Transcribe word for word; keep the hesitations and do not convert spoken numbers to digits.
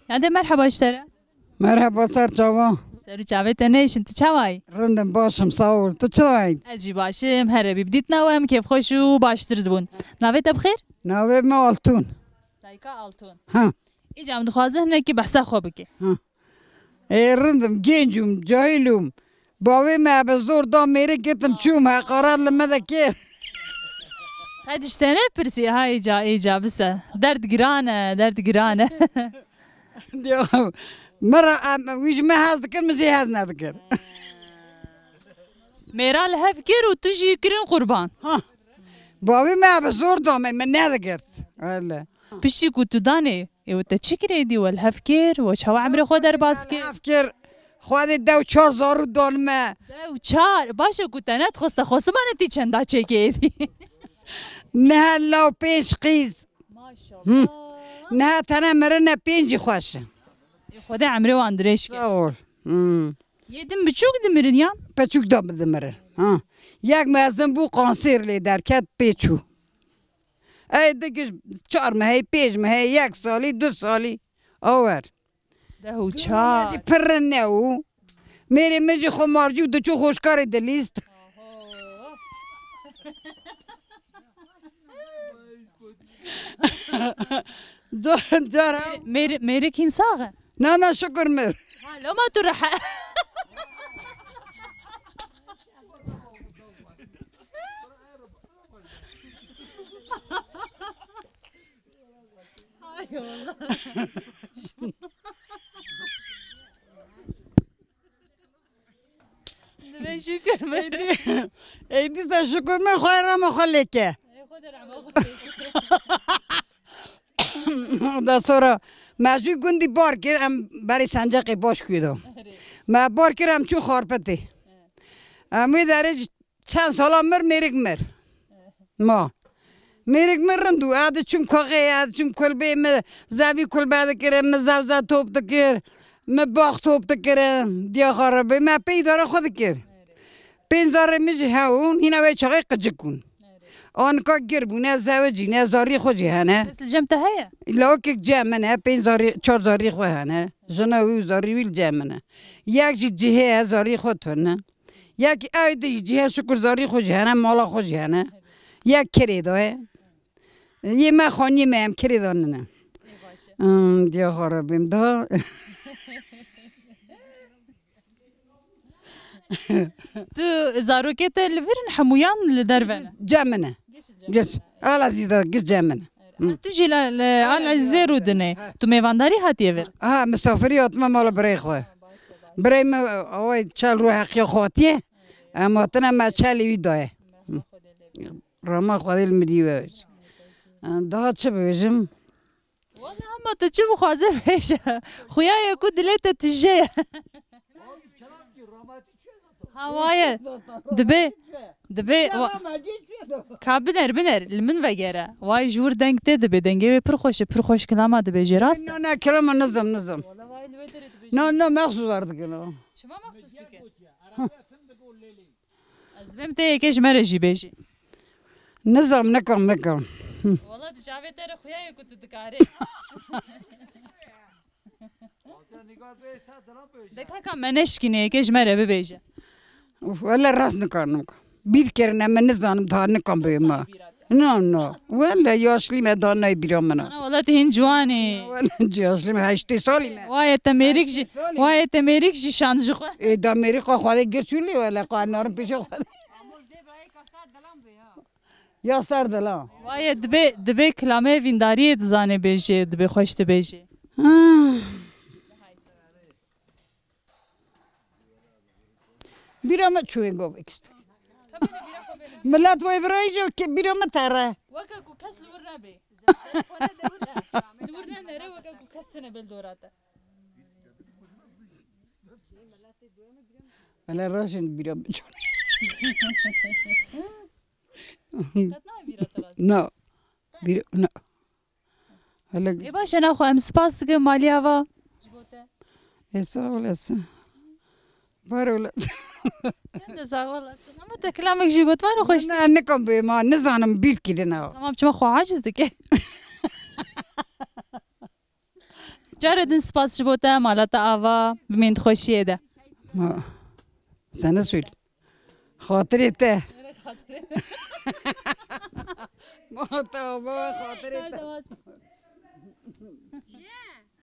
Yadê, merheba ji te re. Merheba, ser çava. Ser û çavê te nêşin, tu çawa yî? Rind im, baş im, sağ ol. Tu çawa yî? Ez jî baş im, here bî. Bi dîtina we em kêfxweş û baştir dibûn. Navê te bi xêr? Navê me Altun. Dayika Altun. Ha. Îca em dixwazin hinekî behsa xwe bike. Ha. Ê, rind im, genc im, cahil im. Bavê me bi zor da mêrik girtim çûm, heqaret li me de kir. Qey ji te ne pirsî, ha, îca, îca bise. Derd giran e, derd giran e. Ya, min re, em, wî ji me hez dikir, min jî hez nedikir. Mêra li hev kir û tu jî kirin qurban. Ha. Bavê me bi zor da me, min nedigirt. Wele. Piştî ku tu danê, ê, we te çi kir êdî? We li hev kir, we çawa emrê xwe derbas kir? Hev kir. Xwedê dew çar zarû dan me. Dew çar? Baş e ku te nedixwest, te xwestibane tî çenda çêkê êdî. Niha law pênc qîz. Maşallah. Hı. Niha tene mirine, pêncî xweş e. Ê, Xwedê emrê wan dirêj ke. Sağ ol. Hı. Yê din biçûk dimirin yan? Piçûk da dimirin. Ha. Yek mezin bû, kanser lê derket, pê çû. Ey, di giş çar mehê, pênc mehê, yek salî, du salî. Awer. Deh û çar. Pir ne û. Mêrê min jî xwemarcî û diçû xweşkarê dilîst. Car, car. Mêr-, mêrik hîn sax e? Na, na, şukur mir. Ha, loma tu rehe. Ay Allah. Divê şükür me. Êdî, êdî se şükür me, xwe rama xwe lêke. Ê, xwe de rama xwe lêke. Da sonra me jû gundî bar kir, em berê Senceqê baş kuyo da. Erê. Me bar kir, em çû Xarpetê. Em wê derê çend sala mir, mêrik mir. Ma. Mêrik min rind û ez diçûm kaxê, ez diçûm kulbê, min zevî kulbe dikirin, min zewze top dikir, min bax top dikirin, diya xwe re bê, me pey dara xwe dikir. Pênc zarê min jî hebûn, hîna wê çaxê qicik bûn. Anika gir bûne, zewicîne, zarî xwe jî hene. Kes li cem te heye? Lawikek cem min e, pênc zarî, çar zarî xwe hene. Jina wî û zarî wî li cem min e. Yek jî cihê ye, zarî xwe tune. Yek ew di cihê şukur zarî xwe jî hene, mala xwe jî hene. Yek kirê da ye. Yê me xaniyê me em kirê da nine. Ê, baş e. Hmm, diya xwe re bêm da. Tu zarokê te li vir in hemûyan li derve ne? Cem min e. Giş cem min e. Giş. Ala zî da giş cem min e. Hı. Tu jî li, li Al Ezîzê rûdinê. Tu mêvandarî hatiye vir? Ha, misafirî hatime mala birayê xwe. Birayê me, away çel rû heqiya xwe hatiye. Em hatine me çelê wî daye. Rama Xwedê li mirî we. Daha çi bibêjim? Wala hema tu çi bixwaze bêje. Xuya ye ku dilê te tije ye. Ha, waye. Dibe, dibe, wa-, ka biner, biner, li min vegere. Way ji wir deng tê dibe, dengê wê pir xweş e, pir xweş kilama dibêje, rast e? No, ne, kilama nizam, nizam. Wala way li wê derê dibêje. No, no, mexsûs war dikin o. Çima mexsûs dikin? Ez dibêm tê yekê ji me re jî bêjî. Nizam, nikim, nikim. Wala di çavê te re xuya ye ku tu dikarî. De kaka me neşkîne, yekê ji me re bibêje. Uf, wele rast nikarim. Bîr kirine, min nizanim daha nikim bê ma. No, no. Wele yaşlî me daha nayê bîra min a. Ana, wele tu hîn ciwan î. Wele yaşlî me, heştê salî me. Waye te mêrik jî, waye te mêrik jî şand ji xwe. Ê, da mêrik xwe Xwedê gir çûlê wele, xwe narin pêşê xwe. Ya ser dila. Waye dibê, dibê kilamê vîndariyê dizanê bêjê, dibê xweş dibêjê. Ah. Bîra me çûyê govek işte. Milet vay virayî jo ki bîra me tere. Weke ku kes li wir nebe. Li wir nenere weke ku kes tune bel dora te. Hele raşin bîra me çû. Qet nayê bîra te rast. Na. Bîra, na. Hele. Ê baş e, naxwe em spas dikin maliya va. Ji bo te. Ê sağ olasın. Var olasın. Sen de sağ olasın. Ama te kilamek jî got, vano xweş. Ne, nikom bê ma, nizanim bîr kirina. Tamam, çima xwe aciz dike. Carê din spas ji bo te, mala te ava, bimîn di xweşiyê de. Ma, sene sül. Xatirê te. Mala te ava, xatirê te.